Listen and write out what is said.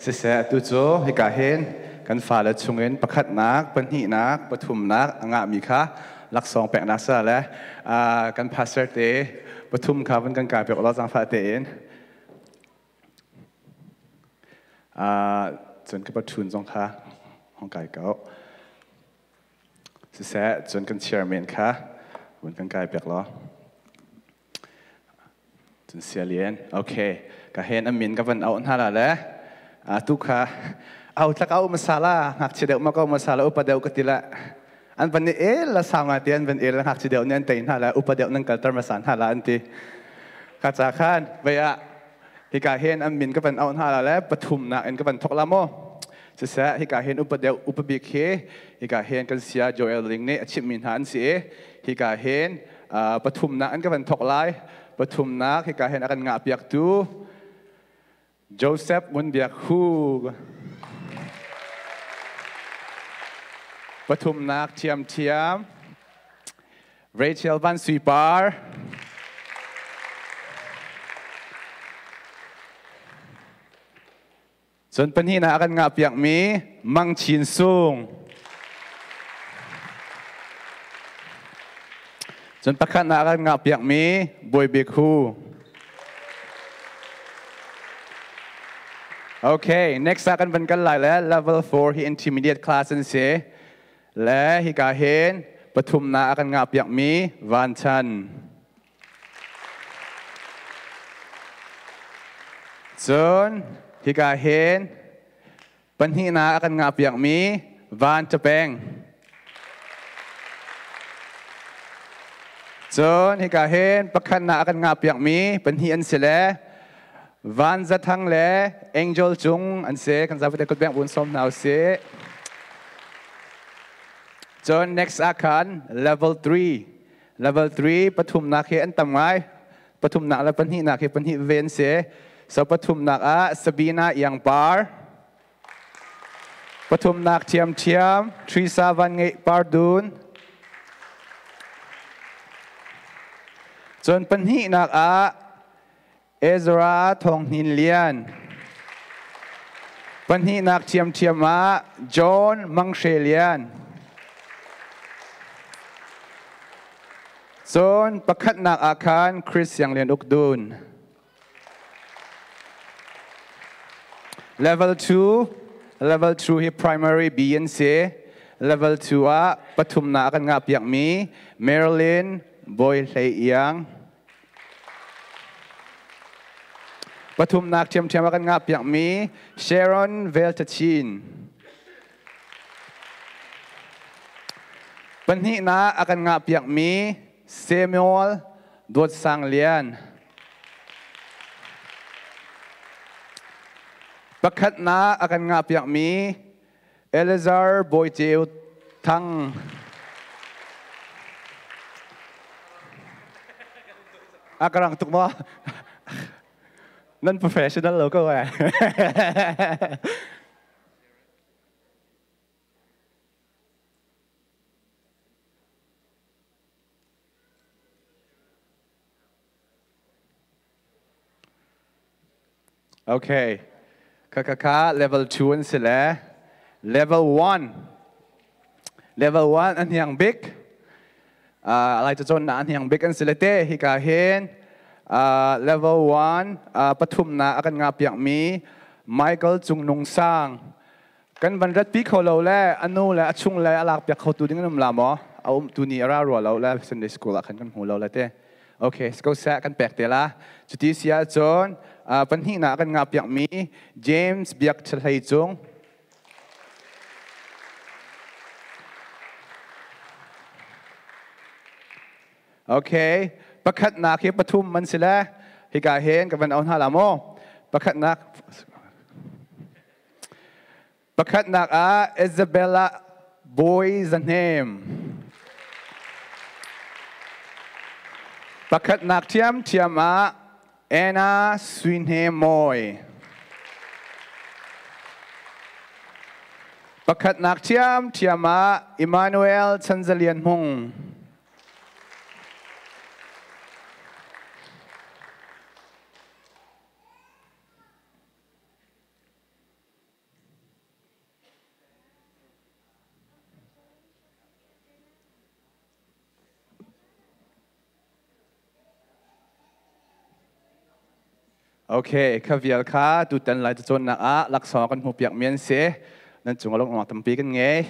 Siseh, atu cu hika hin kan fale chungin pakhatnak, pahnihnak, pathumnak a ngahmi kha laksawng peknak sa le kan pastor te pathum kha vun kan kai piak law zaangfah tein. Cun ka pathun zong kha hong kai ko. Siseh, cun kan chairman kha vun kan kai piak law. Cun Sialian, okay, ka hen a min ka van auh hna la le tu kha au tlak au masala ngakchia deuh ma ko masala upa deuh ka ti la an van i el la sau ngai te an van el la ngakchia deuh nih an tei hna la upa deuh nan kalter masa hna la an ti ka ca khan vei ah hika hen an min ka van auh hna la le pathum nak in ka van thok la mo siseh hika hen upa deuh upa bik hi hika hen kan sia Joel Ling nih a chimhmi hna an si i hika hen pathumnak an ka van thok lai pathumnak hika hin a kan ngah piaktu Joseph Ngun Biak Hu pathumnak thiam thiam Rachel Van Sui Par Cun pahnihnak a kan ngah piakmi Mang Chin Sung. Cun pakhatnak a kan ngah piakmi Bawi Bik Hu. Okay, next ah kan van kal lai le level 4 hi intermediate class an si. Le hika hin pathumnak a kan ngah piakmi Van Chan. Cun hika hin pahnihnak a kan ngahpiakmi Van Capeng. Cun hika hin pakhatnak a kan ngahpiakmi pahnih an si le Van Zathang le Angel Cung an si. Kan zapi te kut beng bun sawm hna usih. Cun next ah khan level 3 Level 3 pathumnak hi an tam ngai. Pathumnak le pahnihnak hi pahnih ve an si. So pathumnak ah Sabina Iangpar. Pathumnak thiamthiam Teresa Van Ngeih Pardun. Cun pahnihnak ah Ezra Thawng Hnin Lian. Pahnihnak ṭhiamṭhiam ah John Mang Hre Lian. Cun pakhatnak ah khan Chris Siang Lian Uk Dun. Level 2, Level 2 hi primary B an si. Level 2 ah pathumnak kan ngah piakmi Marilyn Bawi Hlei Iang. Pathumnak ṭhiamṭhiam a kan ngah piakmi Sharon Veltachin. Pahnihnak a kan ngah piakmi Samuel Dawt Sang Lian. Pakhatnak a kan ngah piakmi Elazar Bawi Ceu Thang. A ka rang tuk maw? Nan professional lo ko eh. Okay. Kha level 2 an si le. Level 1. Level 1 an hiang bik. Lai cacawn na an hiang bik an si le te hika hin level 1 pathum na a kan nga piak mi Michael Cung Nung Sang kan van rat pi kho lo le anu le a chung le a lak piak kho tu ding an um la maw a um tu ni a ra rua lo le Sunday school ah khan kan hmu lo le te Okay, ko seh kan pek te la. Cuti si ahcun pahnihnak kan ngah piakmi James Biak Ṭhahlei Cung. Okay, pakhatnak hi pathum man si le hika hin ka van au hna la maw? Pakhatnak Pakhatnak ah Isabella Bawi Za Hnem. Pakhatnak ṭhiamṭhiam ah Anna Sui Hne Mawi. Pakhatnak ṭhiamṭhiam ah Emmanuel Chanzalian Hmung. Okay, kha vial kha tutan Lai cacawnnak ah laksawng kan hmuhpiak mi an si. Nan cung ah lawmhnak tampi kan ngei.